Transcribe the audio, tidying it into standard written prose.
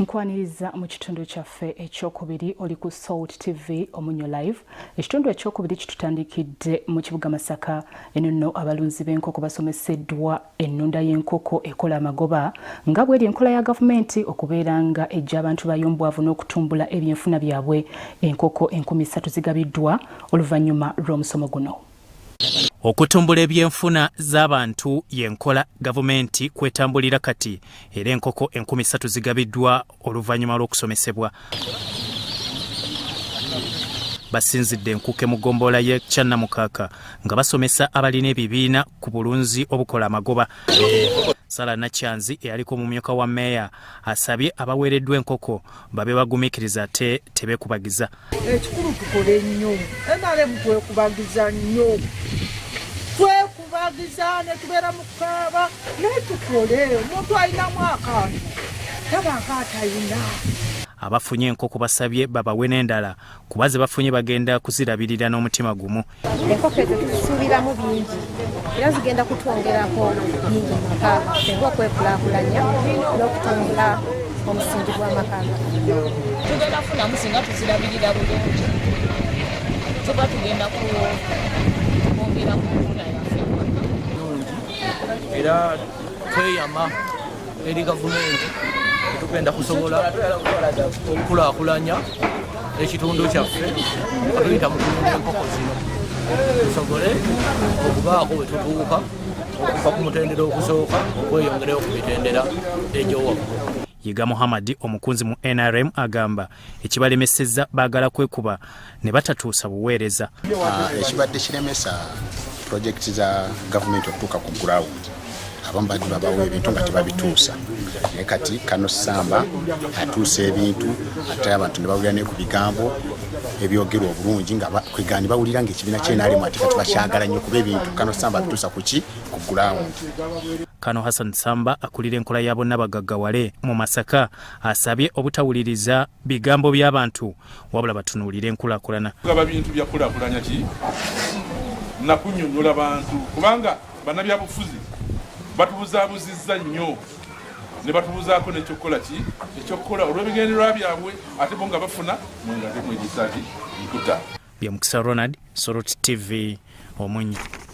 Nkwaniriza mu kitundu kyaffe ekyokubiri. Oli ku Salt TV Omunyo Live. Ekitundu ekyokubiri kitutandikidde mu kibuga Masaka. Eno nno abalunzi b'enkoko basomeseddwa ennunda y'enkoko ekola amagoba nga bweri enkola ya gavumenti okubeera nga ejja abantu bayombwavu n'okutumbula ebyenfuna byabwe. Enkoko 3000 zigabiddwa oluvannyuma lw'omusomo guno. Okutumbula ebyenfuna z'abantu y'enkola gavumenti kwetambulira kati, era enkoko 3000 zigabiddwa oluvannyuma lw'okusomesebwa. Basinzidde enkuke mu ggombolola y'e Kyannamukaaka nga basomesa abalina ebibiina ku bulunzi obukola amagoba. Sala Nakyanzi eyaliko omumyuka wa meeya asabye abaweereddwa enkoko babe bagumiikiriza ate tebeekubagiza. Ekikulu tukole nnyo, NRM twekubagiza nnyo, twekubagiza ne tubeera mu kukaaba, naye tukole. Omuntu alinamu akantu tabanga atayina. Abafunye enkoko basabye babawe n'endala kuba ze bafunye bagenda kuzirabirira n'omutima gumu. Enkoko ezo tuzisuubiramu bingi era zigenda kutwongerako bingi mu maka gaffe ng'okwekulaakulanya n'okutumbula omusingi gw'amaka gaffe. Tugenda kufunamu singa tuzirabirira bulungi, tuba tugenda kwongera ku nfuna yaffe. Era tweyama eri gavumenti, tetugenda kusobola okukulaakulanya ekitundu kyaffe nga tuyita mu kulunda enkoko zino, tusobole okubaako we tutuuka okuva ku mutendera okusooka okweyongerayo ku mitendera egyowaggulu. Yiga Muhammad, omukunzi mu NRM, agamba ekibalemesezza baagala kwekuba ne batatuusa buweereza. Ekibadde kiremesa pulojekiti za gavumenti okutuuka ku ground, abamu badde babawa ebintu nga tebabituusa, naye kati Kano Samba atuusa ebintu, ate abantu ne bawulira ne ku bigambo ebyogerwa obulungi nga kwegani bawulira nga ekibiina kyenalimu ate kati bakyagala nnyo kuba ebintu Kano Samba abituusa kuki ku ground. Kano Hassan Samba akulira enkola ya bonna bagaggawale mu Masaka asabye obutawuliriza bigambo by'abantu wabula batunuulire enkulaakulana. Gaba bintu bya kulaakulanya ki nakunnyonnyola bantu, kubanga bannabyabufuzi batubuzaabuzizza nnyo ne batubuzaako n'ekyokukola ki ekyokukola olw'ebigendererwa byabwe, ate bo nga bafuna mwe nga temwegisa ki nkuta. Byamukisa Ronald, Soroti TV, Omunyo.